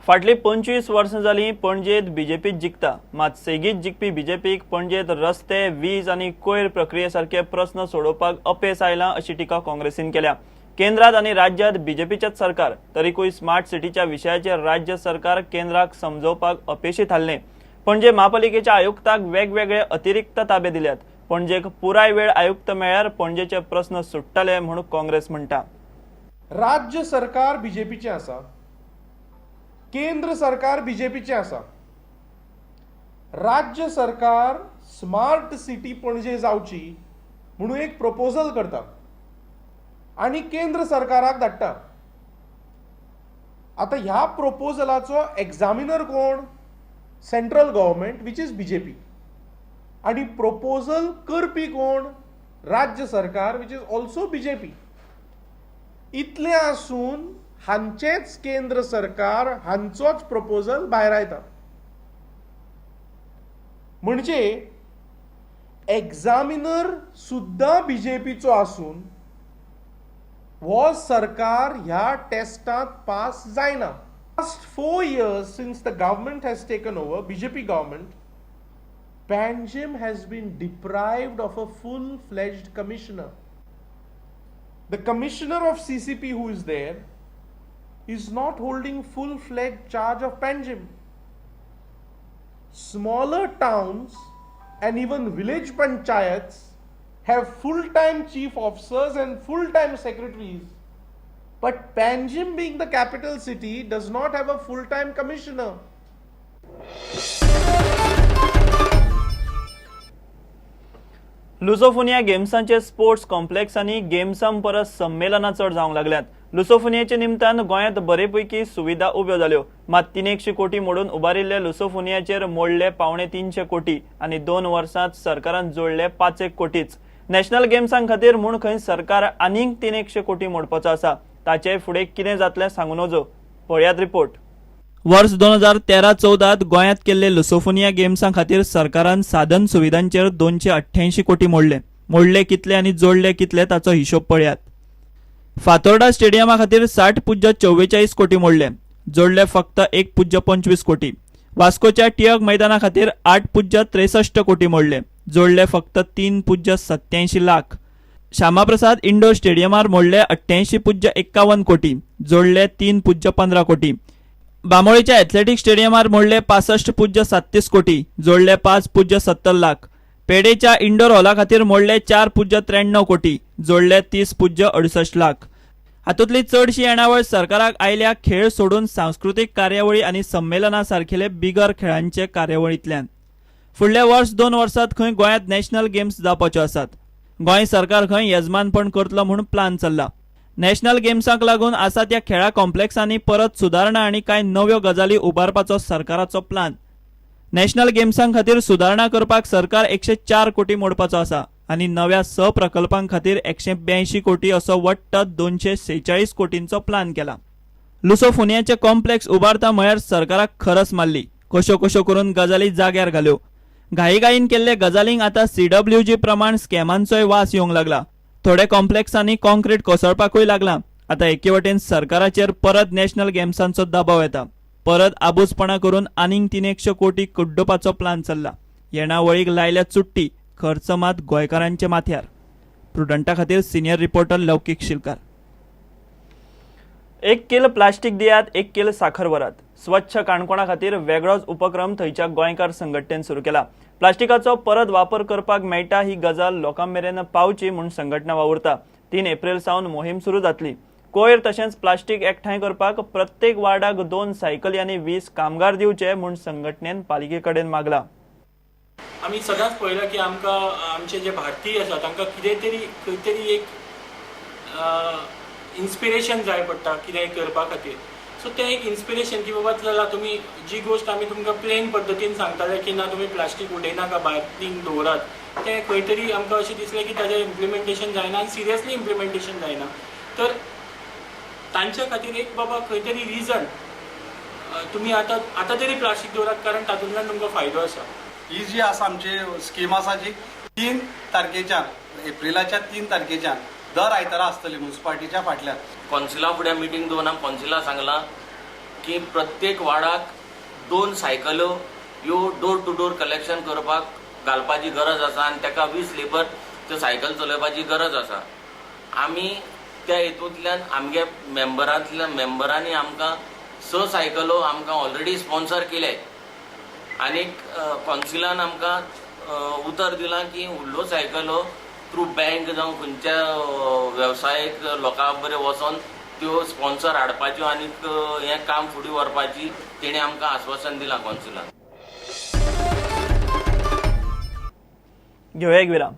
फाटलीं 25 वर्सां जालीं पणजेंत बीजेपीच जिखता. मात सेगीत जिखपी बीजेपीक पणजेंत रस्ते, वीज आनी कोयर प्रक्रिये सारके प्रस्न सोडोवपाक अपेस आयलां अशी टिका काँग्रेसीन केल्या. केंद्रात आनी राज्यांत बीजेपीचेच सरकार, तरीकूय स्मार्ट सिटीच्या विशयाचेर राज्य सरकार केंद्राक समजोवपाक अपेशी थारलें. पणजे म्हापालिकेच्या आयुक्ताक वेगवेगळे अतिरिक्त ताबे दिल्यात. पणजेक पुराय वेळ आयुक्त मेळ्ळ्यार पणजेचे प्रस्न सुट्टले म्हूण काँग्रेस म्हणटा. राज्य सरकार बीजेपीचें आसा, केंद्र सरकार बीजेपीचें आसा. राज्य सरकार स्मार्ट सिटी पणजे जावची म्हणून एक प्रपोजल करता आनी केंद्र सरकाराक धाडटा. आतां ह्या प्रपोजलाचो एग्जामिनर कोण? Central government, which is BJP. आनी प्रपोजल करपी कोण? राज्य सरकार, which is also BJP. इतलें आसून हांचेच केंद्र सरकार हांचोच प्रपोजल भायर येता. म्हणजे एग्जामिनर सुद्दां बीजेपीचो आसून हो सरकार ह्या टेस्टांत पास जायना. Last 4 years since the government has taken over, BJP government, Panjim has been deprived of a full-fledged commissioner. The commissioner of CCP who is there is not holding full-fledged charge of Panjim. Smaller towns and even village panchayats have full-time chief officers and full-time secretaries, but Panjim, being the capital city, does not have a full-time commissioner. Lusofonia गेम्सांचे sports complex आनी गेम्सां परस संमेलनां चड जावंक लागल्यात. लुसोफोनियाच्या निमतान गोंयांत बरेपैकी सुविधा उब्यो जाल्यो. मात 300 कोटी मोडून उबारिल्ले लुसोफोनियाचेर मोडले 275 कोटी आनी 2 वर्सांत सरकारान जोडले 5 कोटीच. नॅशनल गेम्सां खातीर म्हूण खंय सरकार आनीक 300 कोटी मोडपाचो आसा. ताचे फुडें कितें जातलें सांगू नजो. पळयात रिपोर्ट. वर्स 2013-14 गोंयांत केल्ले लुसोफोनिया गेम्सां खातीर सरकारान साधन सुविधांचेर 288 कोटी मोडले. मोडले कितले आनी जोडले कितले ताचो हिशोब पळयात. फातोर्डा स्टेडियमा खातीर 60.44 कोटी मोडले, जोडले फक्त 1.25 कोटी. वास्कोच्या टिळक मैदाना खातीर 8.63 कोटी मोडले, जोडले फक्त 3.87 लाख. श्यामाप्रसाद इंडोर स्टेडियमार मोडले 88.51 कोटी, जोडले 3.15 कोटी. बांबोळीच्या एथलेटिक स्टेडियमार मोडले 65.37 कोटी, जोडले 5.70 लाख. पेडेच्या इंडोर हॉला खातीर मोडले 4.93 कोटी, जोडले 30.68 लाख. हातूंतली चडशी येणावळ सरकाराक आयल्या खेळ सोडून सांस्कृतीक कार्यावळी आनी संमेलनां सारकेले बिगर खेळांचे कार्यावळींतल्यान. फुडल्या वर्स 2 वर्सांत खंय गोंयांत नॅशनल गेम्स जावपाच्यो आसात. गोंय सरकार खंय येजमानपण करतलो म्हूण प्लान चल्ला. नॅशनल गेम्सांक लागून आसा त्या खेळा कॉम्प्लेक्सांनी परत सुदारणा आनी कांय नव्यो गजाली उबारपाचो सरकाराचो प्लान. नॅशनल गेम्सां खातीर सुदारणा करपाक सरकार 104 कोटी मोडपाचो आसा आनी नव्या 6 प्रकल्पां खातीर 182 कोटी असो वट्ट 246 कोटींचो प्लान केला. लुसोफोनियाचे कॉम्प्लेक्स उबारता म्हळ्यार सरकाराक खरस मारली. कश्यो कश्यो करून गजाली जाग्यार घाल्यो. घाईघाईन केल्ले गजालींक आतां CWG प्रमाण स्कॅमांचोय वास येवंक लागला. थोडे कॉम्प्लेक्सांनी कॉन्क्रीट कोसळपाकूय लागला. आतां एके वटेन सरकाराचेर परत नॅशनल गेम्सांचो दबाव येता. परत आबूजपणा करून आनीक 300 कोटी कुड्डोवपाचो प्लान चल्ला. येणावळीक लायल्या चुट्टी, खर्च मात गोंयकारांच्या माथ्यार. प्रुडंटा खातीर सिनियर रिपोर्टर लौकीक शिलकार. 1 किल प्लास्टीक दियात, 1 किल साखर व्हरात. स्वच्छ काणकोणा खातीर वेगळोच उपक्रम थंयच्या गोंयकार संघटनेन सुरू केला. प्लास्टिकाचो परत वापर करपाक मेळटा ही गजाल लोकां मेरेन पावची म्हूण संघटना वावुरता. 3 एप्रिल सावन मोहीम सुरू जातली. कोयर तशेंच प्लास्टीक एकठांय करपाक प्रत्येक वार्डाक 2 सायकली आनी 20 कामगार दिवचे म्हूण संघटनेन पालिके कडेन मागला. आमी सदांच पळयलां की आमकां आमचे जे भारतीय आसा तांकां कितें तरी खंय तरी एक इन्स्पिरेशन जाय पडटा कितेंय करपा खातीर. सो तें एक इन्स्पिरेशन की बाबा चला तुमी जी गोश्ट आमी तुमकां प्लेन पद्दतीन सांगताले की ना तुमी प्लास्टीक उडयनाका भायर क्लीन दवरात, तें खंय तरी आमकां अशें दिसलें की ताजें इम्प्लिमेंटेशन जायना आनी सिरियसली इम्प्लिमेंटेशन जायना. तर तांच्या खातीर एक बाबा खंय तरी रिजन तुमी आतां आतां तरी प्लास्टीक दवरात कारण तातूंतल्यान तुमकां फायदो आसा. ही जी आसा आमची स्कीम आसा जी 3 तारखेच्यान एप्रिलाच्या 3 तारखेच्यान दर आयतारा आसतली म्युनिसिपालिटीच्या फाटल्यान. कौन्सिला फुडें मिटींग दवरून आमी कौन्सिला सांगलां की प्रत्येक वार्डाक 2 सायकलो ह्यो डोर टू डोर कलेक्शन करपाक घालपाची गरज आसा आनी ताका 20 लेबर त्यो सायकल चलोवपाची गरज आसा. आमी त्या हेतूंतल्यान आमगे मेंबरांनी आमकां 6 सायकलो आमकां ऑलरेडी स्पॉन्सर केले आनीक कौन्सिलान आमकां उतर दिलां की उरल्यो सायकलो थ्रू बँक जावं खंयच्या वेवसायीक लोकां बरें वचोन त्यो स्पॉन्सर हाडपाच्यो आनीक हें काम फुडें व्हरपाची तेणें आमकां आस्वासन दिलां कौन्सिलान. घेवया एक विराम.